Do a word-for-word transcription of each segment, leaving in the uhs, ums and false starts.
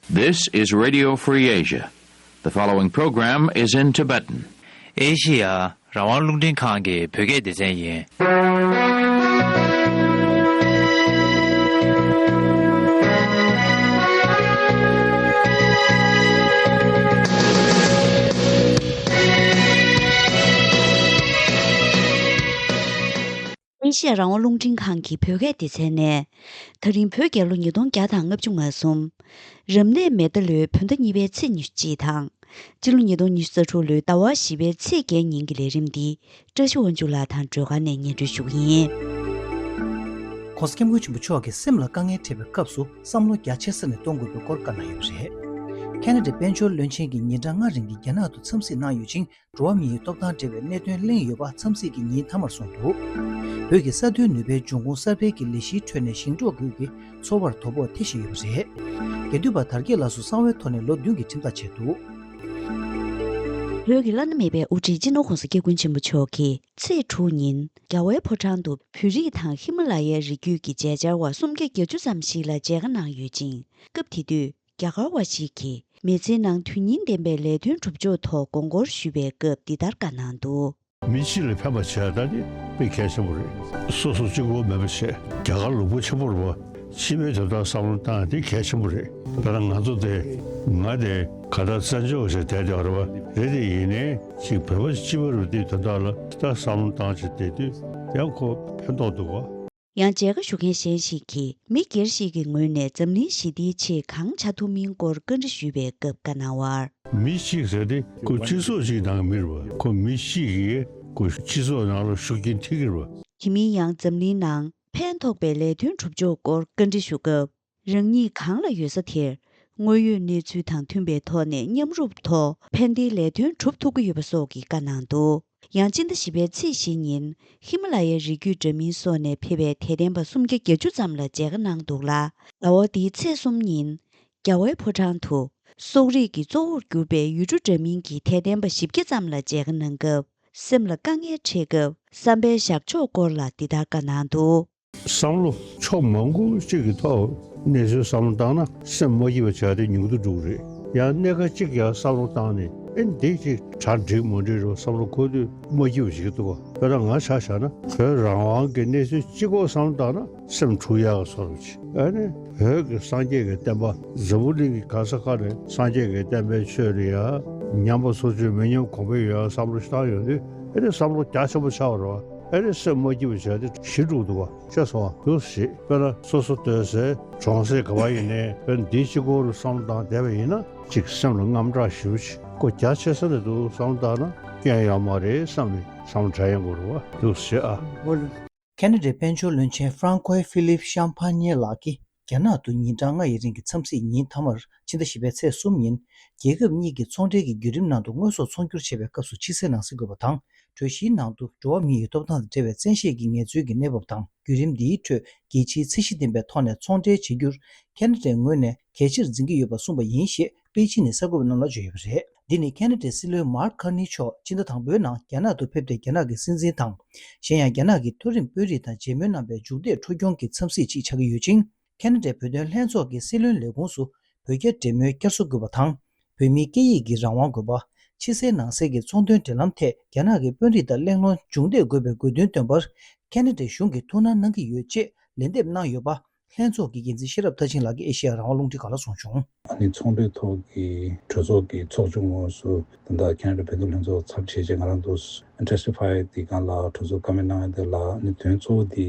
This is Radio Free Asia. The following program is in Tibetan. ཨེ་ཤི་ཡ་རང་དབང་རླུང་འཕྲིན་ཁང་གི་བོད་སྐད་སྡེ་ཚན་ཡིན། ཨེ་ཤི་ཡ་རང་དབང་རླུང་འཕྲིན་ཁང་གི་བོད་སྐད་སྡེ་ཚན་ནས། ད་རིང་བོད་རྒྱལ་ལོ་ཉིས་སྟོང་བརྒྱ་དང་ལྔ་བཅུ་ང་གསུམ། རབ་གནས་མེ་ཟླ་ལོའི་བོད་ཟླ་གཉིས་པའི་ཚེས་ཉི་ཤུ་གཅིག་དང་། སྤྱི་ལོ་ཉིས་སྟོང་ཉི་ཤུ་རྩ་དྲུག་ལོའི་ཟླ་བ་བཞི་པའི་ཚེས་བརྒྱད་ཉིན་གྱི་ལས་རིམ་འདི་བཀྲ་ཤིས་དབང་ཕྱུག་ལགས་དང་སྒྲོལ་དཀར་ནས་སྙན་སྒྲོན་ཞུ་གི་ཡིན། ༸གོང་ས་༸སྐྱབས་མགོན་ཆེན་པོ་མཆོག་གིས་སེམས་ལ་དཀའ་ངལ་འཕྲད་པའི་སྐབས་སུ་བསམ་བློ་རྒྱ་ཆེ་ས་ནས་གཏོང་དགོས་པའི་སྐོར་བཀའ་གནང་ཡོད་པ་རེད། ཁེ་ན་ཌའི་དཔལ་འབྱོར་བློན་ཆེན་གྱིས་ཉིན་གྲངས་ལྔ་རིང་གི་རྒྱ་ནག་ཏུ་འཚམས་གཟིགས་གནང་ཡོད་ཅིང་། འགྲོ་བ་མིའི་ཐོབ་ཐང་འབྲེལ་བའི་གནད་དོན་གླེང་ཡོད་པ་འཚམས་གཟིགས་ཀྱི་ཉིན་མཐའ་མར་སོང་འདུག་བོད་ཀྱི་ས་མཐོའི་ནུས་པའི་འབྱུང་ཁུངས་གསར་སྤེལ་གྱི་ལས་གཞིའི་ཁྲོད་ནས་ཞིང་འབྲོག་ཁུལ་གྱི་འཚོ་བར་དོ་ཕོག་ཐེ་བཞིན་ཡོད་པ་རེད། དགེ་འདུན་པ་དར་རྒྱས་ལགས་སུ་གསང་བའི་ཐོག་ནས་ལོ་བདུན་གྱི་ཁྲིམས་ཐག་བཅད་འདུག་བོད་ཀྱི་བླ་ན་མེད་པའི་དབུ་ཁྲིད་སྤྱི་ནོར་༸གོང་ས་༸སྐྱབས་མགོན་ཆེན་པོ་མཆོག་གིས་ཚེས་དྲུག་ཉིན་རྒྱལ་བའི་ཕོ་བྲང་དུ་བོད་རིགས་དང་ཧི་མ་ལ་ཡའི་རི་རྒྱུད་ཀྱི་མཇལ་བཅར་བ་སུམ་བརྒྱ་བརྒྱད་ཅུ་ཙམ་ཞིག་ལ་མཇལ་ཁ་གནང་ཡོད་ཅིང་། སྐབས་དེ་དུས། རྒྱ་གར་བ་ཞིག་གིས་མི་ཚེའི་ནང་དོན་སྙིང་ལྡན་པའི་ལས་དོན་གྲུབ་ཕྱོགས་ཐོག་དགོངས་སྐོར་ཞུས་པའི་སྐབས་འདི་ལྟར་བཀའ་གནང་འདུག་མི་གཅིག་ལ་ཕན་པ་བྱས་ད་དེ་དཔེ་གལ་ཆེན་པོ་རེད། སོ་སོ་གཅིག་པོ་མེད་པ་བྱས། རྒྱ་གར་ལུང་པ་ཆེན་པོ་རེད་པ། ཕྱི་པའི་དོན་དག་བསམ་བློ་བཏང་ཡ་དེ་གལ་ཆེན་པོ་རེད། དཔེར་ན་ང་ཚོ་དེ་ང་དེ་ག་ད་བཙན་བྱོལ་བ་ཞིག་བསྡད་བསྡད་པ་རེད་པ། རེད་དེ་ཡིན་ནའི་ཅིག་བོད་པ་གཅིག་པ་རེད་པ། དེའི་དོན་དག་ལ་ད་བསམ་བློ་བཏང་བྱས་བསྡད་དུས་ཡང་ཁོ་ཕན་ཐོགས་འདུག་ག་ཡང་མཇལ་ཁ་ཞུ་མཁན་གཞན་ཞིག་གིས་མི་སྒེར་ཞིག་གི་ངོས་ནས་འཛམ་གླིང་ཞི་བདེའི་ཆེད་གང་བྱ་ཐུབ་མིན་སྐོར་བཀའ་འདྲི་ཞུས་པའི་སྐབས་བཀའ་གནང་བར། མི་གཅིག་ཟེར་དེ་ཁོ་སྤྱི་ཚོགས་གཅིག་ནང་གི་མི་རེད་པ། ཁོ་མི་གཅིག་གིས་ཁོ་སྤྱི་ཚོགས་ནང་ལ་ཤུགས་རྐྱེན་ཐེབས་ཀྱི་རེད་པ། དེ་མིན་ཡང་འཛམ་གླིང་ནང་ཕན་ཐོགས་པའི་ལས་དོན་གྲུབ་ཕྱོགས་སྐོར་བཀའ་འདྲི་ཞུ་སྐབས། རང་ཉིད་གང་ལ་ཡོད་ས་དེར་དངོས་ཡོད་གནས་ཚུལ་དང་མཐུན་པའི་ཐོག་ནས་མཉམ་རུབ་ཐོག་ཕན་བདེའི་ལས་དོན་གྲུབ་ཐུབ་ཀྱི་ཡོད་པ་སོགས་ཀྱི་བཀའ་གནང་འདུག་ཡང་སྤྱི་ཟླ་བཞི་པའི་ཚེས་བཞི་ཉིན་ཧི་མ་ལ་ཡའི་རི་རྒྱུད་འདྲ་མིན་སོགས་ནས་ཕེབས་པའི་དད་ལྡན་པ་སུམ་བརྒྱ་བརྒྱད་ཅུ་ཙམ་ལ་མཇལ་ཁ་གནང་འདུག་ལ། ཟླ་བ་འདིའི་ཚེས་གསུམ་ཉིན་རྒྱལ་བའི་ཕོ་བྲང་དུ་སོག་རིགས་ཀྱི་གཙོ་བོར་གྱུར་པའི་ཡུལ་གྲུ་འདྲ་མིན་གྱི་དད་ལྡན་པ་བཞི་བརྒྱ་ཙམ་ལ་མཇལ་ཁ་གནང་སྐབས་སེམས་ལ་དཀའ་ངལ་འཕྲད་སྐབས་བསམ་པའི་བཞག་ཕྱོགས་སྐོར་ལ་འདི་ལྟར་བཀའ་གནང་འདུག་བསམ་བློ་ཕྱོགས་མང་པོ་གཅིག་གི་ཐོག་གནས་ཚུལ་བསམ་བློ་བཏང་ན་སེམས་མ་སྐྱིད་པ་བྱས་ཏེ་ཉུང་དུ་འགྲོ་གི་རེད། ཡང་གནད་འགག་གཅིག་ཡང་བསམ་བློ་བཏང་ནས་ཨེ་འདི་ཅིག་གྲ་འགྲིག་མ་འགྲིག་རོ་བསམ་བློ་འཁོར་དུས་མ་སྐྱིད་པ་ཞིག་འདུག་ག་དཔེར་ན་ང་ཆ་བཞག་ན་བོད་རང་དབང་གི་གནས་ཚུལ་གཅིག་པོ་བསམ་བློ་བཏང་ན་སེམས་འཁྲུག་ཡག་གི་བཟོ་འདྲ་ཅིག་ཨ་ནི་བོད་ཀྱི་སངས་རྒྱས་ཀྱི་བསྟན་པ་འཛམ་བུ་གླིང་གི་ག་ས་ག་ནས་སངས་རྒྱས་ཀྱི་བསྟན་པའི་ཆོས་རེད་ཡ། ཉམས་པ་སོར་ཆུད་མི་ཉམས་གོང་འཕེལ་ཡོང་ཡ་བསམ་བློ་ཞིག་བཏང་ཡོང་དུས་ཨེ་ནི་བསམ་བློ་རྒྱ་ཆེན་པོ་ཆགས་པ་རེད་བ། ཨེ་ནི་སེམས་མ་སྐྱིད་པ་བྱས་ཏེ་ཞི་འགྲོ་འདུག་བ། ཤེས་སོང་བ། འདུག་ཞེས་དཔེར་ན་སོ་སོ་སྡོད་སའི་གྲོང་གསེབ་ག་བ་ཡིན་ནའི་དཔེར་ན་འདི་གཅིག་པོ་རུ་བསམ་བློ་བཏང་བསྡད་པ་ཡིན་ན་ཅིག་སེམས་ལ་དངངས་སྐྲག་ཞེ་པོ་ཅིག་ཁོ་རྒྱ་ཆེ་ས་ནས་འདུག་བསམ་བློ་བཏང་ན་སྐྱོན་ཡོད་མ་རེད་བསམ་ནས་བསམ་བློ་དྲན་ཡོང་གི་རེད་བ། འདུག་ཞེས་ཨ། ཁེ་ན་ཌའི་དཔལ་འབྱོར་བློན་ཆེན་ཧྥ་རང་ཀོའི་ཧྥི་ལིབ་ཤམ་ཕ་ཉེ་ལགས་ཀྱིས་རྒྱ་ནག་ཏུ་ཉིན་གྲངས་ལྔ་ཡི་རིང་གི་འཚམས་གཟིགས་ཉིན་མཐའ་མར་ཕྱི་ཟླ་བཞི་པའི་ཚེས་གསུམ་ཉིན་རྒྱལ་ཁབ་གཉིས་ཀྱི་ཚོང་འབྲེལ་གྱི་བརྒྱུད་རིམ་ནང་དུ་དངོས་ཟོག་ཚོང་སྒྱུར་བྱེད་པའི་སྐབས་སུ་ཕྱི་གསལ་ནང་གསལ་དགོས་པ་དང་། གྲོས་གཞིའི་ནང་དུ་འགྲོ་བ་མིའི་ཐོབ་ཐང་དང་འབྲེལ་བའི་བཙན་ཤེད་ཀྱི་ངལ་རྩོལ་གྱི་གནས་བབ་དང་། བརྒྱུད་རིམ་འདིའི་ཁྲོད་རྒྱལ་སྤྱིའི་ཚད་གཞི་ལྡན་པའི་ཐོག་ནས་ཚོང་འབྲེལ་བྱེད་རྒྱུར་ཁེ་ན་ཌའི་ངོས་ནས་གལ་ཆེར་འཛིན་གྱི་ཡོད་པ་གསུངས་པ་ཡིན་ཞེས་པེ་ཅིན་ནས་གསར་འགོད་པ་རྣམས་ལ་བརྗོད་ཡོད་པ་རེད། འདི་ནི་ཁེ་ན་ཌའི་སྲིད་བློན་མཱར་ཁར་ནི་མཆོག་ཕྱི་ཟླ་དང་པོའི་ནང་རྒྱ་ནག་ཏུ་ཕེབས་ཏེ་རྒྱ་ནག་གི་སྲིད་འཛིན་དང་། གཞན་ཡང་རྒྱ་ནག་གི་མཐོ་རིམ་དཔོན་རིགས་དང་མཇལ་མོལ་གནང་བའི་མཇུག་འབྲས་འཕྲོ་སྐྱོང་གི་འཚམས་གཟིགས་ཤིག་ཆགས་ཀྱི་ཡོད་ཅིང་། ཁེ་ན་ཌའི་བོད་དོན་ལྷན་ཚོགས་ཀྱི་སྲིད་བློན་ལས་ཁུངས་སུ་བོད་རྒྱ་འབྲེལ་མོལ་བསྐྱར་གསོ་དགོས་པ་དང་། བོད་མིའི་སྐད་ཡིག་གི་རང་དབང་དགོས་པ། ཕྱི་གསལ་ནང་གསལ་གྱི་ཚོང་དོན་འབྲེལ་ལམ་ཐད་རྒྱ་ནག་གི་དཔོན་རིགས་དང་གླེང་སློང་མཇུག་འདེད་དགོས་པའི་དགོས་འདུན་བཏོན་པར་ཁེ་ན་ཌའི་གཞུང་གིས་ཐུགས་སྣང་གནང་གི་ཡོད་ཅེས་ལན་འདེབས་གནང་ཡོད་པ། ལྷན་ཚོགས་ཀྱི་འགན་འཛིན་ཤེས་རབ་མཐར་ཕྱིན་ལགས་ཀྱིས་ཨེ་ཤེ་ཡ་རང་དབང་རླུང་འཕྲིན་ཁང་ལ་གསུངས་བྱུང་། ཨ་ནི་ཚོང་འབྲེལ་ཐོག་གི་གྲོས་ཚོགས་ཀྱི་ཚོགས་ཆུང་ངོས་སུ་ད་ལྟ་ཁེ་ན་ཌ་བོད་དོན་ལྷན་ཚོགས་ཚབ་བྱས་རྗེས་ང་རང་ཚོ་ཊེ་སི་ཊི་ཕའི་དེ་སྒང་ལ་གྲོས་ཚོགས་བཀའ་མོལ་གནང་ཡ་དེ་ལ་ཨ་ནི་དོན་གཙོ་བོ་དེ་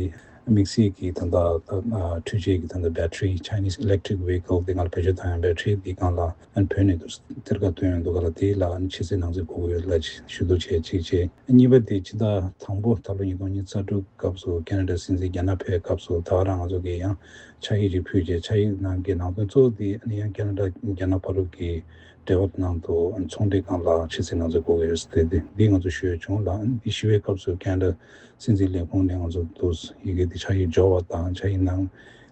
དམིགས་བསལ་གྱི་ད་ལྟ་འཕྲུལ་ཆས་ཀྱི་ད་ལྟ་battery Chinese electric vehicle་དེ་སྒང་ལ་བེད་སྤྱོད་བཏང་ཡ་battery་དེ་སྒང་ལ་ཨ་ནི་བོད་ནས་དུ་གཏེར་ཁ་བཏོན་ཡོང་འདུག་ག་ལ་དེ་ལ་ཨ་ནི་ཕྱི་གསལ་ནང་གསལ་དགོས་ཀྱི་ཡོད་ལ་ཞུ་གཏུག་བྱས་གཅིག་བྱས། གཉིས་པ་དེ་ཕྱི་ཟླ་དང་པོ་ད་ལོ་ཉིས་སྟོང་ཉི་ཤུ་རྩ་དྲུག་སྐབས་སུ་ཁེ་ན་ཌ་སྲིད་འཛིན་རྒྱ་ནག་ཕེབས་སྐབས་སུ་ད་ག་རང་ང་ཚོ་གིས་ཡང་ཕྱག་ཡིག་ཅིག་ཕུལ་རྗེས་ཕྱག་ཡིག་ནང་གི་ནང་དོན་གཙོ་བོ་དེ་ཨ་ནི་ཡང་ཁེ་ན་ཌ་རྒྱ་ནག་བར་དུ་གི་འབྲེལ་བ་ནང་དུ་ཚོང་འབྲེལ་སྒང་ལ་ཕྱི་གསལ་ནང་གསལ་དགོས་ཀྱི་ཡོད་ཟེར་ཏེ་འདི་ང་ཚོ་ཞུས་བྱུང་ལ། འདི་ཞུ་བའི་སྐབས་སུ་ཁེ་ན་ཌ་སྲིད་འཛིན་ལས་ཁུངས་ནས་ང་ཚོ་འདུག་ཡི་གེ་འདི་ཕྱག་ཡིག་འབྱོར་བ་དང་ཕྱག་ཡིག་ནང་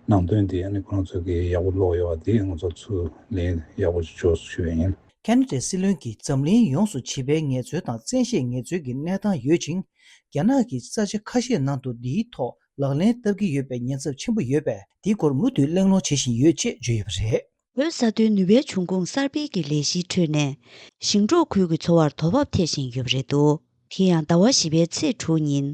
ནང་དོན་དེ་ཨ་ནི་ཁོ་རང་ཚོ་གིས་ཡག་པོ་ཀློག་ཡོད་པ་དེ་ང་ཚོ་ཚུར་ལན་ཡག་པོ་ཞིག་འབྱོར་ཞུ་བ་ཡིན། ཁེ་ན་ཌའི་སྲིད་བློན་གྱིས་འཛམ་གླིང་ཡོངས་སུ་བྱིས་པའི་ངལ་རྩོལ་དང་བཙན་ཤེད་ངལ་རྩོལ་གྱི་གནས་སྟངས་ཡོད་ཅིང་། རྒྱ་ནག་གི་ས་ཆ་ཁ་ཤས་ནང་དུ་འདིའི་ཐོག་ལག་ལེན་བསྟར་གྱི་ཡོད་པའི་ཉེན་ཚབས་ཆེན་པོ་ཡོད་པས་འདིའི་སྐོར་མུ་མཐུད་གླེང་སློང་བྱེད་བཞིན་ཡོད་ཅེས་བརྗོད་ཡོད་པ་རེད། བོད་ས་མཐོའི་ནུས་པའི་འབྱུང་ཁུངས་གསར་སྤེལ་གྱི་ལས་གཞིའི་ཁྲོད་ནས་ཞིང་འབྲོག་ཁུལ་གྱི་འཚོ་བར་དོ་བབ་ཐེབས་བཞིན་ཡོད་པ་རེད་འདུག་དེ་ཡང་ཟླ་བ་བཞི་པའི་ཚེས་དྲུག་ཉིན།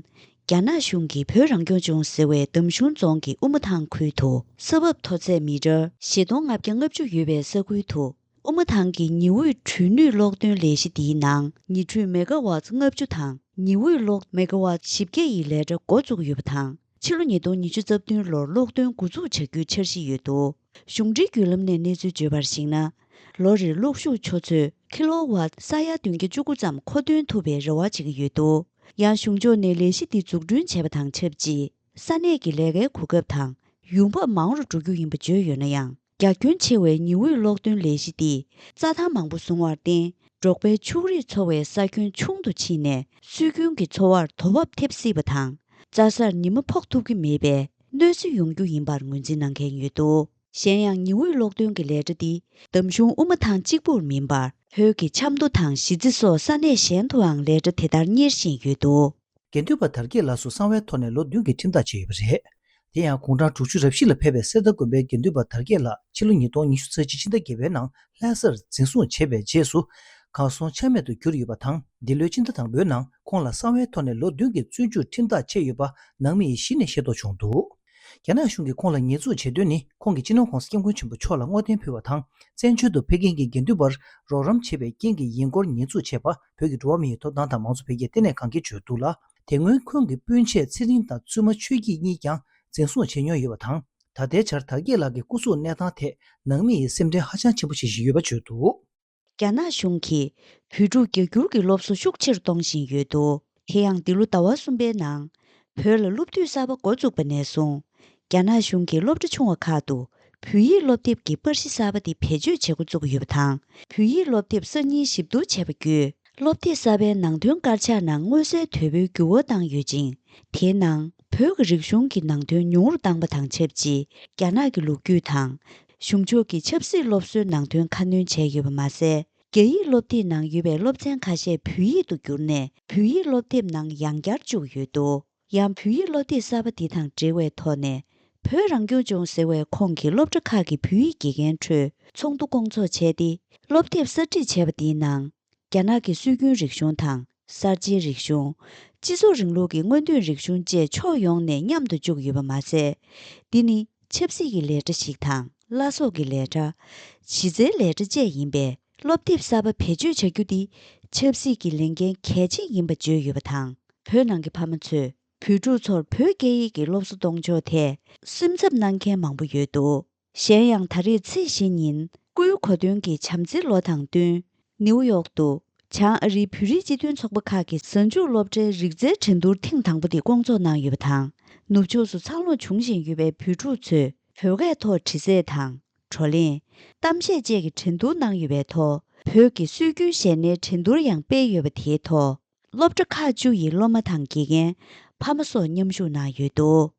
རྒྱ་ནག་གཞུང་གིས་བོད་རང་སྐྱོང་ལྗོངས་ཟེར་བའི་འདམ་གཞུང་རྫོང་གི་དབུ་མ་ཐང་ཁུལ་དུ་ས་བབ་མཐོ་ཚད་མི་ཊར་བཞི་སྟོང་ལྔ་བརྒྱ་ལྔ་བཅུ་ཡོད་པའི་ས་ཁུལ་དུ། དབུ་མ་ཐང་གི་ཉི་འོད་གྲོས་ནུས་གློག་འདོན་ལས་གཞི་འདིའི་ནང་ཉི་ཁྲོད་མེ་ག་ཝཊ་ལྔ་བཅུ་དང་ཉི་འོད་གློག་མེ་ག་ཝཊ་བཞི་བརྒྱ་ཡི་ལས་གྲྭ་འགོ་བཙུགས་ཡོད་པ་དང་། ཕྱི་ལོ་ཉིས་སྟོང་ཉི་ཤུ་རྩ་བདུན་ལོར་གློག་འདོན་འགོ་འཛུགས་བྱ་རྒྱུའི་འཆར་གཞི་ཡོད་འདུག་གཞུང་འབྲེལ་བརྒྱུད་ལམ་ནས་གནས་ཚུལ་བརྗོད་པར་གཞིགས་ན། ལོ་རེར་གློག་ཤུགས་ཆུ་ཚོད་ཀི་ལོ་ཝཊ་ས་ཡ་བདུན་བརྒྱ་བཅུ་དགུ་ཙམ་མཁོ་འདོན་ཐུབ་པའི་རེ་བ་བྱེད་ཀྱི་ཡོད་འདུག་ཡང་གཞུང་ཕྱོགས་ནས་ལས་གཞི་འདི་འཛུགས་སྐྲུན་བྱས་པ་དང་ཆབས་ཅིག་ས་གནས་ཀྱི་ལས་ཀའི་གོ་སྐབས་དང་ཡོང་འབབ་མང་རུ་འགྲོ་རྒྱུ་ཡིན་པ་བརྗོད་ཡོད་ན་ཡང་། རྒྱ་ཁྱོན་ཆེ་བའི་ཉི་འོད་གློག་འདོན་ལས་གཞི་འདིས་རྩྭ་ཐང་མང་པོ་བཟུང་བར་བརྟེན། འབྲོག་པའི་ཕྱུགས་རིགས་འཚོ་བའི་ས་ཁྱོན་ཆུང་དུ་ཕྱིན་ནས་སྲོལ་རྒྱུན་གྱི་འཚོ་བར་དོ་བབ་ཐེབས་སྲིད་པ་དང་། རྩྭ་སར་ཉི་མ་ཕོག་ཐུབ་ཀྱི་མེད་པས་གནོད་འཚེ་ཡོང་རྒྱུ་ཡིན་པར་ངོས་འཛིན་གནང་མཁན་ཡོད་འདུག་གཞན་ཡང་ཉི་འོད་གློག་འདོན་གྱི་ལས་གྲྭ་འདི་འདམ་གཞུང་དབུ་མ་ཐང་གཅིག་པུར་མིན་པར། བོད་ཀྱི་ཆབ་མདོ་དང་གཞིས་རྩེ་སོགས་ས་གནས་གཞན་དུའང་ལས་གྲྭ་དེ་ལྟར་གཉེར་བཞིན་ཡོད་འདུག་དགེ་འདུན་པ་དར་རྒྱས་ལགས་སུ་གསང་བའི་ཐོག་ནས་ལོ་བདུན་གྱི་ཁྲིམས་ཐག་བཅད་ཡོད་པ་རེད། དེ་ཡང་དགུང་གྲངས་དྲུག་ཅུ་རེ་བཞི་ལ་ཕེབས་པའི་གསེར་རྟ་དགོན་པའི་དགེ་འདུན་པ་དར་རྒྱས་ལགས་ཕྱི་ལོ་ཉིས་སྟོང་ཉི་ཤུ་རྩ་གཅིག་ཕྱི་ཟླ་བརྒྱད་པའི་ནང་ལྷ་སར་འཛིན་བཟུང་བྱས་པའི་རྗེས་སུ་གར་སོང་ཆ་མེད་དུ་གྱུར་ཡོད་པ་དང་། འདི་ལོའི་སྤྱི་ཟླ་དང་པོའི་ནང་ཁོང་ལ་གསང་བའི་ཐོག་ནས་ལོ་བདུན་གྱི་བཙོན་འཇུག་ཁྲིམས་ཐག་བཅད་ཡོད་པ་ནང་མི་ཡིས་གཞི་ནས་ཤེས་རྟོགས་བྱུང་འདུག་རྒྱ་ནག་གཞུང་གིས་ཁོང་ལ་ཉེས་འཛུགས་བྱེད་དོན་ནི་ཁོང་གིས་སྤྱི་ནོར་༸གོང་ས་༸སྐྱབས་མགོན་ཆེན་པོ་མཆོག་ལ་བསྔོ་རྟེན་ཕུལ་བ་དང་། བཙན་བྱོལ་དུ་ཕེབས་མཁན་གྱི་དགེ་འདུན་པར་རོགས་རམ་བྱས་པའི་རྐྱེན་གྱིས་ཡིན་སྐོར་ཉེས་འཛུགས་བྱས་པ་བོད་ཀྱི་འགྲོ་བ་མིའི་ཐོབ་ཐང་དང་མང་གཙོ་འཕེལ་རྒྱས་ལྟེ་གནས་ཁང་གིས་བརྗོད་འདུག་ལ། དེ་སྔོན་ཁོང་གི་སྤུན་མཆེད་ཚེ་རིང་དང་བཙུན་མ་ཆོས་སྐྱིད་གཉིས་ཀྱང་འཛིན་བཟུང་བྱས་མྱོང་ཡོད་པ་དང་། ད་ལྟའི་ཆར་དར་རྒྱས་ལགས་ཀྱི་སྐུ་གཟུགས་གནས་སྟངས་ཐད་ནང་མི་ཡིས་སེམས་ཁྲལ་ཧ་ཅང་ཆེན་པོ་བྱེད་བཞིན་ཡོད་པ་བརྗོད་འདུག་རྒྱ་ནག་གཞུང་གིས་བོད་ཕྲུག་རྒྱ་སྒྱུར་གྱི་སློབ་གསོ་ཤུགས་ཆེར་གཏོང་བཞིན་ཡོད་འདུག་དེ་ཡང་འདི་ལོ་ཟླ་བ་གསུམ་པའི་ནང་བོད་ལ་སློབ་དུས་གསར་པ་འགོ་བཙུགས་པ་ནས་བཟུང་། རྒྱ་ནག་གཞུང་གིས་སློབ་གྲྭ་ཆུང་བ་ཁག་ཏུ་བོད་ཡིག་སློབ་དེབ་ཀྱི་པར་གཞི་གསར་པ་དེ་བེད་སྤྱོད་བྱེད་འགོ་བཙུགས་ཡོད་པ་དང་། བོད་ཡིག་སློབ་དེབ་གསར་རྙིང་ཞིབ་བསྡུར་བྱས་པ་བརྒྱུད། སློབ་དེབ་གསར་པའི་ནང་དོན་དཀར་ཆག་ནང་མངོན་གསལ་དོད་པོའི་འགྱུར་བ་བཏང་ཡོད་ཅིང་། དེའི་ནང་བོད་ཀྱི་རིག་གཞུང་གི་ནང་དོན་ཉུང་རུ་བཏང་པ་དང་ཆབས་ཅིག་རྒྱ་ནག་གི་ལོ་རྒྱུས་དང་། གཞུང་ཕྱོགས་ཀྱི་ཆབ་སྲིད་སློབ་གསོའི་ནང་དོན་ཁ་སྣོན་བྱས་ཡོད་པ་མ་ཟད། རྒྱ་ཡིག་སློབ་དེབ་ནང་ཡོད་པའི་སློབ་ཚན་ཁ་ཤས་བོད་ཡིག་ཏུ་བསྒྱུར་ནས་བོད་ཡིག་སློབ་དེབ་ནང་ཡང་བསྐྱར་བཅུག་ཡོད་འདུག་ཡང་བོད་ཡིག་སློབ་དེབ་གསར་པ་འདི་དང་འབྲེལ་བའི་ཐོག་ནས། བོད་རང་སྐྱོང་ལྗོངས་ཟེར་བའི་ཁོངས་ཀྱི་སློབ་གྲྭ་ཁག་གི་བོད་ཡིག་དགེ་རྒན་ཁྲོད་ཚོགས་འདུ་བསྐོང་ཚོགས་བྱས་ཏེ། སློབ་དེབ་གསར་སྒྲིག་བྱས་པ་འདིའི་ནང་། རྒྱ་ནག་གི་སྲོལ་རྒྱུན་རིག་གཞུང་དང་། གསར་བརྗེའི་རིག་གཞུང་། སྤྱི་ཚོགས་རིང་ལུགས་ཀྱི་སྔོན་ཐོན་རིག་གཞུང་བཅས་ཕྱོགས་ཡོངས་ནས་མཉམ་དུ་བཅུག་ཡོད་པ་མ་ཟད། འདི་ནི་ཆབ་སྲིད་ཀྱི་ལས་གྲྭ་ཞིག་དང་། བླ་སྲོག་གི་ལས་གྲྭ། གཞི་རྩའི་ལས་གྲྭ་བཅས་ཡིན་པས། སློབ་དེབ་གསར་པ་བེད་སྤྱོད་བྱ་རྒྱུ་འདི་ཆབ་སྲིད་ཀྱི་ལས་འགན་གལ་ཆེན་ཡིན་པ་བརྗོད་ཡོད་པ་དང་། བོད་ནང་གི་ཕ་མ་ཚོས་བོད་ཕྲུག་ཚོར་བོད་སྐད་ཡིག་གི་སློབ་གསོ་གཏོང་ཕྱོགས་ཐད་སེམས་འཚབ་གནང་མཁན་མང་པོ་ཡོད་འདུག་གཞན་ཡང་ད་རེས་ཚེས་བཞི་ཉིན་སྐུའི་གོ་སྟོན་གྱི་བྱམས་བརྩེའི་ལོ་དང་བསྟུན། ནིའུ་ཡོག་ཏུ་བྱང་ཨ་རིའི་བོད་རིགས་སྤྱི་མཐུན་ཚོགས་པ་ཁག་གི་གཟའ་མཇུག་སློབ་གྲྭའི་རིག་རྩལ་འགྲན་བསྡུར་ཐེངས་དང་པོ་དེ་བསྐོང་ཚོགས་གནང་ཡོད་པ་དང་། ནུབ་ཕྱོགས་སུ་འཚར་ལོངས་བྱུང་བཞིན་ཡོད་པའི་བོད་ཕྲུག་ཚོས་བོད་སྐད་ཐོག་དྲི་རྩད་དང་། བགྲོ་གླེང་། གཏམ་བཤད་བཅས་ཀྱི་འགྲན་བསྡུར་གནང་ཡོད་པའི་ཐོག་བོད་ཀྱི་སྲོལ་རྒྱུན་གཞས་སྣའི་འགྲན་བསྡུར་ཡང་སྤེལ་ཡོད་པ་དེའི་ཐོག་སློབ་གྲྭ་ཁག་བཅུ་ཡི་སློབ་མ་དང་དགེ་རྒན། ཕ་མ་སོགས་མཉམ་ཞུགས་གནང་ཡོད་འདུག་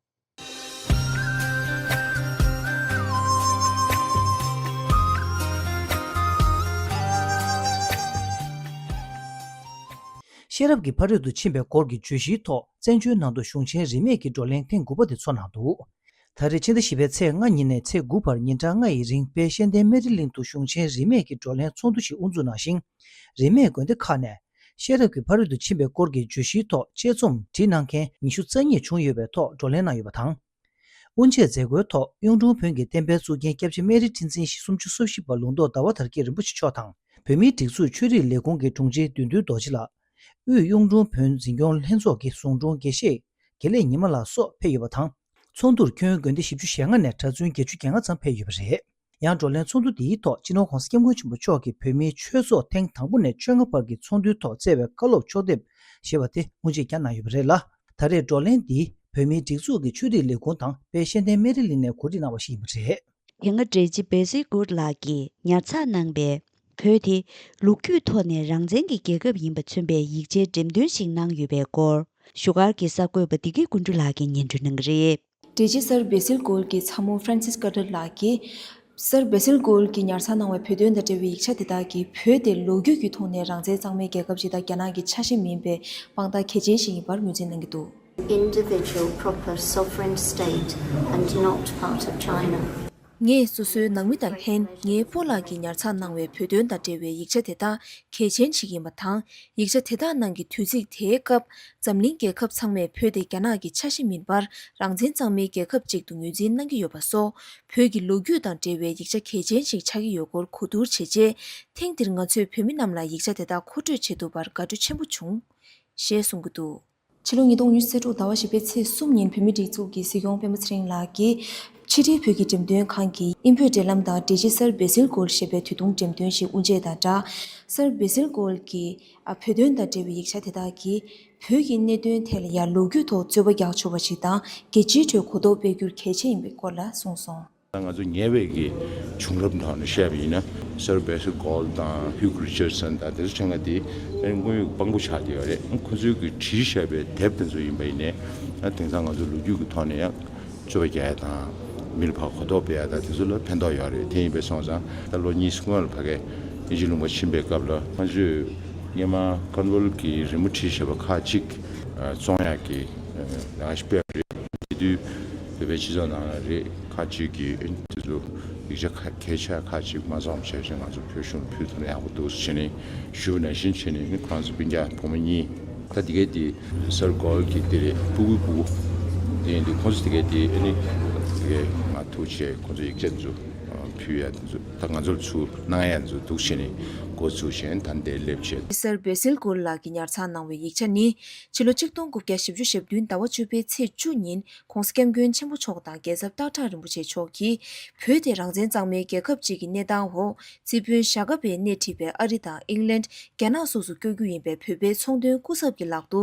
ཤེས་རབ་ཀྱི་ཕ་རོལ་ཏུ་ཕྱིན་པའི་སྐོར་གྱི་བརྗོད་གཞིའི་ཐོག་བཙན་བྱོལ་ནང་དུ་གཞུང་ཆེན་རིས་མེད་ཀྱི་བགྲོ་གླེང་ཐེངས་དགུ་པ་དེ་ཚོགས་གནང་འདུག་ད་རེས་ཕྱི་ཟླ་བཞི་པའི་ཚེས་ལྔ་ཉིན་ནས་ཚེས་དགུ་བར་ཉིན་གྲངས་ལྔ་ཡི་རིང་དཔལ་ཤེས་ལྡན་སྨན་རི་གླིང་དུ་གཞུང་ཆེན་རིས་མེད་ཀྱི་བགྲོ་གླེང་ཚོགས་འདུ་ཞིག་དབུ་འཛུགས་གནང་ཞིང་། རིས་མེད་དགོན་སྡེ་ཁག་ནས་ཤེས་རབ་ཀྱི་ཕ་རོལ་ཏུ་ཕྱིན་པའི་སྐོར་གྱི་བརྗོད་གཞིའི་ཐོག་དཔྱད་རྩོམ་བྲིས་གནང་མཁན་ཉི་ཤུ་རྩ་གཉིས་བྱུང་ཡོད་པའི་ཐོག་བགྲོ་གླེང་གནང་ཡོད་པ་དང་། དབུ་འབྱེད་མཛད་སྒོའི་ཐོག་གཡུང་དྲུང་བོན་གྱི་བསྟན་པའི་གཙུག་རྒྱན་སྐྱབས་རྗེ་སྨན་རི་ཁྲི་འཛིན་ཞེ་སུམ་ཅུ་སོ་བཞི་པ་ལུང་རྟོགས་ཟླ་བ་དར་རྒྱས་རིན་པོ་ཆེ་མཆོག་དང་། བོད་མིའི་སྒྲིག་འཛུགས་ཆོས་རིག་ལས་ཁུངས་ཀྱི་དྲུང་ཆེ་བདུད་འདུལ་རྡོ་རྗེ་ལགས། དབུས་གཡུང་དྲུང་བོན་འཛིན་སྐྱོང་ལྷན་ཚོགས་ཀྱི་ཟུང་དྲུང་དགེ་བཤེས་དགེ་ལེགས་ཉི་མ་ལགས་སོགས་ཕེབས་ཡོད་པ་དང་། ཚོགས་འདུར་ཁྱོན་དགོན་སྡེ་བཞི་བཅུ་ཞེ་ལྔ་ནས་གྲྭ་བཙུན་བརྒྱད་ཅུ་གྱ་ལྔ་ཙམ་ཕེབས་ཡོད་པ་རེད། ཡང་བགྲོ་གླེང་ཚོགས་འདུ་འདིའི་ཐོག་སྤྱི་ནོར་༸གོང་ས་༸སྐྱབས་མགོན་ཆེན་པོ་མཆོག་གིས་བོད་མིའི་ཆོས་ཚོགས་ཐེངས་དང་པོ་ནས་བཅོ་ལྔ་བར་གྱི་ཚོགས་འདུའི་ཐོག་བསྩལ་བའི་བཀའ་སློབ་ཕྱོགས་བསྡེབས་ཞེས་པ་དེ་དབུ་འབྱེད་ཀྱང་གནང་ཡོད་པ་རེད་ལ། ད་རེས་བགྲོ་གླེང་འདི་བོད་མིའི་སྒྲིག་འཛུགས་ཀྱི་ཆོས་རིག་ལས་ཁུངས་དང་དཔལ་ཤེས་ལྡན་སྨན་རི་གླིང་ནས་གོ་སྒྲིག་གནང་བ་ཞིག་ཡིན་པ་རེད། དེ་སྔ་བཀྲ་ཤིས་བེ་སིལ་ཀུར་ལགས་ཀྱིས་ཉར་ཚགས་གནང་པའི་བོད་དེ་ལོ་རྒྱུས་ཐོག་ནས་རང་བཙན་གྱི་རྒྱལ་ཁབ་ཡིན་པ་མཚོན་པའི་ཡིག་ཆའི་འགྲེམས་སྟོན་ཞིག་གནང་ཡོད་པའི་སྐོར། བཞུགས་སྒར་གྱི་གསར་འགོད་པ་བདེ་སྐྱིད་ཀུན་འཕྲོད་ལགས་ཀྱིས་སྙན་སྒྲོན་གནང་གི་རེད། བཀྲ་ཤིས་སར་བེ་སིལ་ཀོལ་གྱི་ཚ་མོ་ཧྥ་རན་སིས་ཀ་ཏར་ལགས་ཀྱིས། སར་བེ་སིལ་ཀོལ་གྱིས་ཉར་ཚགས་གནང་བའི་བོད་དོན་དང་འབྲེལ་བའི་ཡིག་ཆ་དེ་དག་གིས་བོད་དེ་ལོ་རྒྱུས་ཀྱི་ཐོག་ནས་རང་བཙན་གཙང་མའི་རྒྱལ་ཁབ་ཅིག་དང་རྒྱ་ནག་གི་ཆ་ཤས་མིན་པའི་དཔང་རྟགས་གལ་ཆེན་ཞིག་ཡིན་པར་ངོས་འཛིན་གནང་གི་འདུག Individual proper sovereign state and not part of China. ངས་སོ་སོའི་ནང་མི་དང་ལྷན་ངའི་སྤོ་ལགས་ཀྱིས་ཉར་ཚགས་གནང་བའི་བོད་དོན་དང་འབྲེལ་བའི་ཡིག་ཆ་དེ་དག་གལ་ཆེན་ཞིག་ཡིན་པ་དང་། ཡིག་ཆ་དེ་དག་ནང་གི་དུས་ཚིགས་དེའི་སྐབས་འཛམ་གླིང་རྒྱལ་ཁབ་ཚང་མས་བོད་དེ་རྒྱ་ནག་གི་ཆ་ཤས་མིན་པར་རང་བཙན་གཙང་མའི་རྒྱལ་ཁབ་ཅིག་ཏུ་ངོས་འཛིན་གནང་གི་ཡོད་པ་སོགས། བོད་ཀྱི་ལོ་རྒྱུས་དང་འབྲེལ་བའི་ཡིག་ཆ་གལ་ཆེན་ཞིག་ཆགས་ཀྱི་ཡོད་སྐོར་གོ་བསྡུར་བྱས་རྗེས། ཐེངས་འདིར་ང་ཚོས་བོད་མི་རྣམས་ལ་ཡིག་ཆ་དེ་དག་མཁོ་སྤྲོད་བྱེད་ཐུབ་པར་དགའ་སྤྲོ་ཆེན་པོ་བྱུང་ཞེས་གསུང་གི་འདུག། ཕྱི་ལོ་ཉིས་སྟོང་ཉི་ཤུ་རྩ་དྲུག་ཟླ་བ་བཞི་པའི་ཚེས་གསུམ་ཉིན་བོད་མིའི་སྒྲིག་འཛུགས་ཀྱི་སྲིད་སྐྱོང་སྤེན་པ་ཚེ་རིང་ལགས་ཀྱིས་ཕྱི་དྲིལ་བོད་ཀྱི་འགྲེམས་སྟོན་ཁང་གི་དབྱིན་བོད་འབྲེལ་ལམ་དང་འགྲེལ་བྱེད་སར་བེ་སིལ་གོལ་ཞེས་པའི་དུས་ཐུང་འགྲེམས་སྟོན་ཞིག་དབུ་འབྱེད་དང་སྦྲགས། སར་བེ་སིལ་གོལ་གྱིས་ཨ་བོད་དོན་དང་འབྲེལ་བའི་ཡིག་ཆ་དེ་དག་གིས་བོད་ཀྱི་གནད་དོན་ཐད་ལ་ཡང་ལོ་རྒྱུས་ཐོག་རྩོད་པ་རྒྱག་ཆོག་པ་ཞིག་དང་། རྒྱལ་སྤྱིའི་ཁྲོད་གོ་རྟོགས་སྤེལ་རྒྱུར་གལ་ཆེ་ཡིན་པའི་སྐོར་ལ་གསུངས་སོང་། ད་ང་ཚོ་ཉེ་བའི་གི་བྱུང་རབས་ཐོག་ནས་བཤད་པ་ཡིན་ན། སར་བེ་སིལ་གོལ་དང་ཧིའུ་རི་ཅར་སན་དང་དེ་ཚོ་ཆ་ང་དེ་དངོས་ཡོད་དཔང་པོ་ཆགས་བསྡད་ཡོད་རེད། ཁོ་ཚོའི་གི་བྲིས་བཞག་པའི་དེབ་དེ་ཚོ་ཡིན་པ་ཡིན་ནའི། ད་དེང་སང་ང་ཚོ་ལོ་རྒྱུས་ཀྱི་ཐོག་ནས་ཡང་རྩོད་པ་རྒྱག་ཡ་དང་། མི་ལ་ཕར་གོ་རྟོགས་སྤེལ་ཡ་དང་དེ་ཚོ་ལ་ཕན་ཐོགས་ཡོད་རེད། དེ་ཡིན་པས་སོང་ཙང་ད་ལོ་གཉིས་སྔོན་ལ་ཕ་གིའི་དབྱིན་ཇི་ལུང་པ་ཕྱིན་པའི་སྐབས་ལ་ང་ཚོས་སྔོན་མ་ཀོན་ཝོལ་གྱི་རི་མོ་བྲིས་བཞག་པ་ཁག་ཅིག་བཙོང་ཡག་གི་ལས་ཀ་ཞིག་སྤེལ་བ་རེད། དེ་དུས་བོད་པའི་སྤྱི་ཚོགས་ནང་ལ་རེད། ཁག་ཅིག་གིས་དེ་ཚོ་ཡིག་ཆ་ཁ་གལ་ཆེ་ཁག་ཅིག་མ་བཙོངས་བྱས་ཤིང་ང་ཚོ་བོད་གཞུང་ལ་ཕུལ་ཐུབ་ན་ཡག་པོ་འདུག་ཟེར་ནས་ཞུས་པ་ནང་བཞིན་བྱས་ནས་ཁོ་རང་ཚོ་སྤུན་ཀྱག་བུ་མོ་གཉིས། ད་དེ་གའི་དེ་སར་གོལ་གྱི་དེ་རེད། སྤུ་གུའི་སྤུ་གུ་དེ་ཡིན་དུས་ཁོང་ཚོ་དེ་གའི་དེ་ཨ་ནི་དེ་གའི་ང་ཐུག་བྱས་ཁོང་ཚོ་ཡིག་ཆ་དེ་ཚོ་ཕུལ་ཡ་དེ་ཚོ་ད་ང་ཚོར་ཚུར་གནང་ཡ་དེ་ཚོ་འདུག་བྱས་ནས་འགོ་ཚུགས་བྱས་ད་འདིར་སླེབས་བྱས། སར་བེ་སིལ་གོལ་ལགས་ཀྱིས་ཉར་ཚགས་གནང་བའི་ཡིག་ཆ་ནི། ཕྱི་ལོ་ཆིག་སྟོང་དགུ་བརྒྱ་ཞེ་བདུན་ཟླ་བ་བཅུ་པའི་ཚེས་བཅུ་ཉིན་༸གོང་ས་༸སྐྱབས་མགོན་ཆེན་པོ་མཆོག་དང་རྒྱལ་ཚབ་སྟག་བྲག་རིན་པོ་ཆེ་མཆོག་གིས་བོད་དེ་རང་བཙན་གཙང་མའི་རྒྱལ་ཁབ་ཅིག་གི་གནས་སྟངས་འོག་རྩིས་དཔོན་ཞྭ་སྒབ་པས་སྣེ་ཁྲིད་པའི་ཨ་རི་དང་ཨིང་ལན། རྒྱ་ནག་སོགས་སུ་བསྐྱོད་རྒྱུ་ཡིན་པའི་བོད་པའི་ཚོང་དོན་སྐུ་ཚབ་ཀྱི་ལག་ཏུ།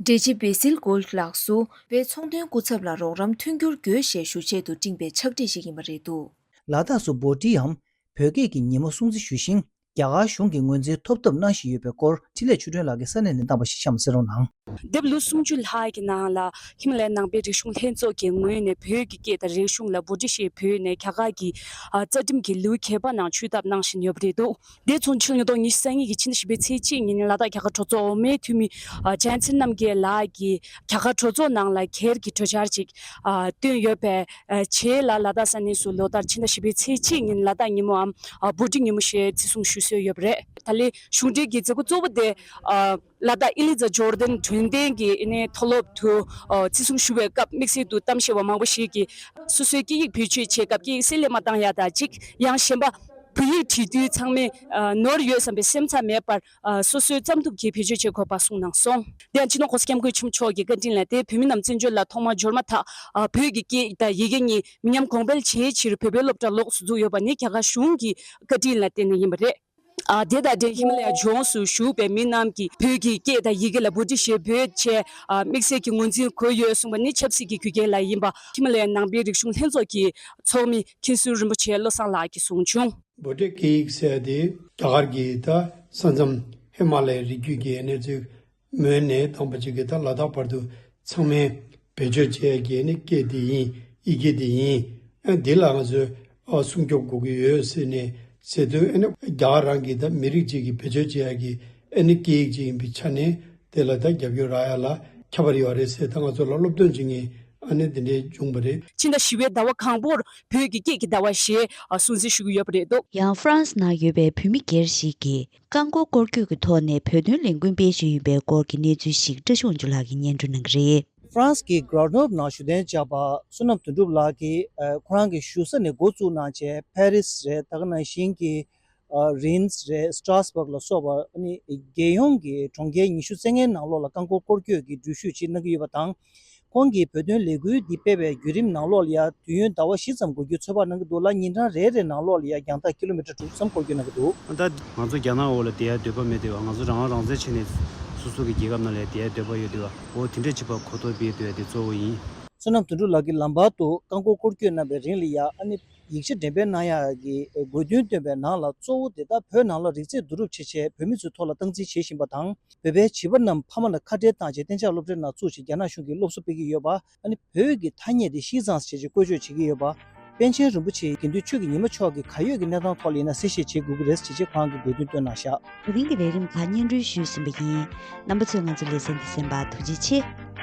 འགྲེལ་བྱེད་བེ་སིལ་གོལ་ལགས་སུ་བོད་པའི་ཚོང་དོན་སྐུ་ཚབ་ལ་རོགས་རམ་མཐུན་འགྱུར་དགོས་ཞེས་ཞུ་ཆེད་དུ་སྤྲིངས་པའི་ཕྱག་བྲིས་ཤིག་ཡིན་པ་རེད་འདུག། ལ་དྭགས་སུ་བྷོ་ཊིའམ་བོད་སྐད་ཀྱི་ཉིན་མོ་སྲུང་བརྩི་ཞུ་ཞིང་། རྒྱ་གར་གཞུང་གི་ངོས་འཛིན་ཐོབ་ཐབས་གནང་བཞིན་ཡོད་པའི་སྐོར་འཕྲིན་ལས་ཆོས་སྒྲོན་ལགས་ཀྱིས་ས་གནས་ནས་བཏང་པ་ཞིག་གཤམ་གསན་རོགས་གནང་། འདས་པའི་ལོ་སུམ་ཅུ་ལྷག་གི་ནང་ལ་ཧི་མ་ལ་ཡའི་ནང་པའི་རིག་གཞུང་ལྷན་ཚོགས་ཀྱི་ངོས་ནས་བོད་ཀྱི་སྐད་དང་རིག་གཞུང་ལ་བྷོ་ཊི་ཞེས་བོས་ནས་རྒྱ་གར་གྱི་ཨ་རྩ་ཁྲིམས་ཀྱི་ལེའུ་བརྒྱད་པ་ནང་ཆུད་ཟླ་གནང་བཞིན་ཡོད་པ་རེད་འདུག། འདས་ཚུན་ཕྱི་ལོ་ཉིས་སྟོང་ཉི་ཤུ་རྩ་གཉིས་ཀྱི་ཕྱི་ཟླ་བཞི་པའི་ཚེས་གཅིག་ཉིན་ལ་དྭགས་རྒྱ་གར་གྲོས་ཚོགས་འོག་མའི་འཐུས་མི་ཨ་ཇེན་སན་རྣམ་རྒྱལ་ལགས་ཀྱིས་རྒྱ་གར་གྲོས་ཚོགས་ནང་ལ་སྒེར་གྱི་གྲོས་འཆར་ཅིག་ཨ་བཏོན་ཡོད་པའི་ཨ་རྗེས་ལ་ལ་དྭགས་ས་གནས་སུ་ལོ་ལྟར་ཕྱི་ཟླ་བཞི་པའི་ཚེས་གཅིག་ཉིན་ལ་དྭགས་ཉིན་མོའམ་ཨ་བྷོ་ཊི་ཉིན་མོ་ཞེས་བརྩི་སྲུང་ཞུ་སྲོལ་ཡོད་པ་རེད། ད་ལན་གཞུང་འབྲེལ་གྱི་མཛད་སྒོ་གཙོ་བོ་དེ་ཨ་ལ་དྭགས་ཨི་ལི་ཛ་ཇོར་ཌན་དོན་ལྡན་གྱི་ཨ་ནི་མཐོ་སློབ་ཏུ་ཨ་བརྩི་སྲུང་ཞུ་བའི་སྐབས་དམིགས་བསལ་དུ་གཏམ་བཤད་པ་མང་པོ་ཞིག་གིས་སོ་སོའི་སྐད་ཡིག་བེད་སྤྱོད་བྱེད་སྐབས་སྐད་ཡིག་བསྲེ་ལྷད་མ་བཏང་ཡ་དང་གཅིག་ཡང་གཞན་པ་བོད་ཡིག་བྲིས་དུས་ཚང་མས་ཨ་ནོར་ཡོད་བསམ་པའི་སེམས་འཚབ་མེད་པར་ཨ་སོ་སོའི་བརྩམས་ཐུབ་ཀྱིས་བེད་སྤྱོད་བྱེད་དགོས་པ་གསུངས་གནང་སོང་། དེ་ཡང་སྤྱི་ནོར་༸གོང་ས་༸སྐྱབས་མགོན་ཆེན་པོ་མཆོག་གི་བཀའ་དྲིན་ལ་བརྟེན་བོད་མི་རྣམས་བཙན་བྱོལ་ལ་ཐོག་མར་འབྱོར་མ་ཐག་ཨ་བོད་ཀྱི་སྐད་དང་ཡི་གེ་གཉིས་མི་ཉམས་གོང་འཕེལ་བྱེད་ཕྱིར་བོད་པའི་སློབ་གྲྭ་ལོགས་སུ་འཛུགས་ཡོད་པ་ནི་རྒྱ་གར་གཞུང་གི་བཀའ་དྲིན་ལ་བརྟེན་ནས་ཡིན་པ་རེད། ཨ་དེ་དང་འབྲེལ་ཧི་མ་ལ་ཡ་ལྗོངས་སུ་བཞུགས་པའི་མི་རྣམས་ཀྱིས་བོད་ཀྱི་སྐད་དང་ཡི་གེ་ལ་བྷོ་ཊི་ཞེས་འབོད་བྱས་ཨ་དམིགས་བསལ་གྱི་ངོས་འཛིན་དགོས་ཡོད་གསུངས་པ་ནི་ཆབ་སྲིད་ཀྱི་རྒྱུ་རྐྱེན་ལ་ཡིན་པ་ཧི་མ་ལ་ཡའི་ནང་པའི་རིག་གཞུང་ལྷན་ཚོགས་ཀྱི་ཚོགས་མི་མཁན་ཟུར་རིན་པོ་ཆེ་བློ་བཟང་ལགས་ཀྱིས་གསུངས་བྱུང་། བྷོ་ཊི་སྐད་ཡིག་ཟེར་ཡ་དེ་རྒྱ་གར་གྱི་ད་ས་མཚམས་ཧི་མ་ལ་ཡའི་རི་རྒྱུད་ཀྱི་གནས་ཚུལ། མོན་ནས་དང་པོ་ཅིག་གིས་ད་ལ་དྭགས་བར་དུ་ཚང་མས་བེད་སྤྱོད་བྱེད་ཡ་གི་ནི་སྐད་དེ་ཡིན། ཡི་གེ་དེ་ཡིན། ཨ་འདི་ལ་ང་ཚོས་ཨ་སྲུང་སྐྱོབ་དགོས་ཀྱི་ཡོད་ཟེར་ནས་ཟེར་དུས། ཨ་ནི་རྒྱ་གར་རང་གི་ད་མི་རིགས་ཅིག་གིས་བེད་སྤྱོད་བྱེད་ཡ་གི་ཨ་ནི་སྐད་ཡིག་ཅིག་ཡིན་པའི་ཆ་ནས་དེ་ལ་ད་རྒྱབ་སྐྱོར་རག་ཡ་ལ་ཁྱད་པར་ཡོད་རེད་ཟེར། ད་ང་ཚོ་ལ་སློབ་སྟོན་བྱེད་མཁན་ཨ་ནི་དེ་འདྲས་བྱུང་བ་རེད། ཕྱི་ཟླ་བཞི་པའི་ཟླ་བ་གང་པོར་བོད་ཀྱི་སྐད་ཀྱི་ཟླ་བ་ཞེས་ཨ་སྲུང་བརྩི་ཞུ་གི་ཡོད་པ་རེད་འདུག། ཡང་ཧྥ་རན་སི་ནང་ཡོད་པའི་བོད་མི་སྒེར་ཞིག་གིས། རྐང་འཁོར་སྐོར་སྐྱོད་ཀྱི་ཐོག་ནས་བོད་དོན་ལས་འགུལ་སྤེལ་བཞིན་ཡོད་པའི་སྐོར་གྱི་གནས་ཚུལ་ཞིག་བཀྲ་ཤིས་དབང་ཕྱུག་ལགས་ཀྱིས་སྙན་སྒྲོན་གནང་གི་རེད། ཧྥ་རན་སི་གི་གྷ་ར་ནོབ་ནང་བཞུགས་གདན་འཇགས་པ་བསོད་ནམས་དོན་གྲུབ་ལགས་ཀྱིས་ཁོ་རང་གི་བཞུགས་ས་ནས་འགོ་བཙུགས་གནང་བྱས་ཕ་རི་སི་རེད། ད་ག་ནང་བཞིན་གྱི་རིན་སི་རེད། སི་ཏྲ་སི་བྷག་ལ་སོགས་པ་ཨ་ནི་རྒྱལ་ཡོངས་ཀྱི་གྲོང་ཁྱེར་ཉི་ཤུ་རྩ་ལྔའི་ནང་ལོགས་ལ་རྐང་འཁོར་སྐོར་སྐྱོད་ཀྱི་འགྲུལ་བཞུད་ཅིག་གནང་གི་ཡོད་པ་དང་། ཁོང་གིས་བོད་དོན་ལས་འགུལ་འདི་སྤེལ་བའི་བརྒྱུད་རིམ་ནང་ལོགས་ལ་ཡང་དུས་ཡུན་ཟླ་བ་བཞི་ཙམ་འགོར་རྒྱུ་ཚོད་དཔག་གནང་གི་འདུག་ལ། ཉིན་གྲངས་རེ་རེའི་ནང་ལོགས་ལ་ཡང་རྒྱང་ཐག་ཀི་ལོ་མི་ཊར་དྲུག་ཙམ་འཁོར་རྒྱུ་གནང་གི་འདུག། ད་ང་ཚོ་རྒྱ་ནག་འོག་ལ་བསྡད་ཡ་འདོད་པ་མེད་དུས་བ། ང་ཚོ་རང་དབང་རང་བཙན་བྱས་ནས་སོ་སོ་གི་རྒྱལ་ཁབ་ནང་ལ་བསྡད་ཡ་འདོད་པ་ཡོད་དུས་བ། འོ་དེ་འདྲས་བྱེད་པ་གོ་རྟོགས་སྤེལ་འདོད་ཡ་དེ་གཙོ་བོ་ཡིན། བསོད་ནམས་དོན་གྲུབ་ལགས་ཀྱིས་ལམ་བར་དུ་རྐང་འཁོར་སྐོར་སྐྱོད་གནང་བའི་རིང་ལ་ཡང་ཨ་ནི་ཡིག་ཆ་འགྲེམས་སྤེལ་གནང་ཡག་གི་དགོས་འདུན་བཏོན་པའི་ནང་ལ་གཙོ་བོ་དེ་དག་བོད་ནང་ལ་རིག་རྩལ་བསྡུ་རུབ་བྱེད་ཆེད་བོད་མི་ཚོའི་ཐོག་ལ་སྟངས་འཛིན་བྱེད་བཞིན་པ་དང་། བོད་པའི་བྱིས་པ་རྣམས་ཕ་མ་ལ་ཁ་བྲལ་བཏང་རྗེས་གཏན་འཇགས་སློབ་གྲྭའི་ནང་བཙུགས་ཆེད་རྒྱ་ནག་གཞུང་གིས་སློབ་གསོ་སྤེལ་གྱི་ཡོད་པ། ཨ་ནི་བོད་ཀྱི་ཐ་སྙད་དེ་ཤིས་ཙང་ཞེས་བཀོལ་སྤྱོད་བྱེད་ཀྱི་ཡོད་པ། པཎ་ཆེན་རིན་པོ་ཆེའི་དགེ་འདུན་ཆོས་ཀྱི་ཉི་མ་མཆོག་གིས་གར་ཡོད་ཀྱི་གནས་སྟངས་ཐོག་ལ་ཡིན་ན་གསལ་བཤད་བྱེད་དགོས་ཀྱི་རེད་ཅེས་ཁོང་གིས་དགོས་འདུན་བཏོན་གནང་བཞག། དེ་རིང་གི་ལས་རིམ་ཁག་སྙན་སྒྲོན་ཞུས་ཟིན་པ་ཡིན། རྣམ་པ་ཚོས་ང་ཚོའི་ལེ་ཚན་འདི་གསན་པར་ཐུགས་རྗེ་ཆེ།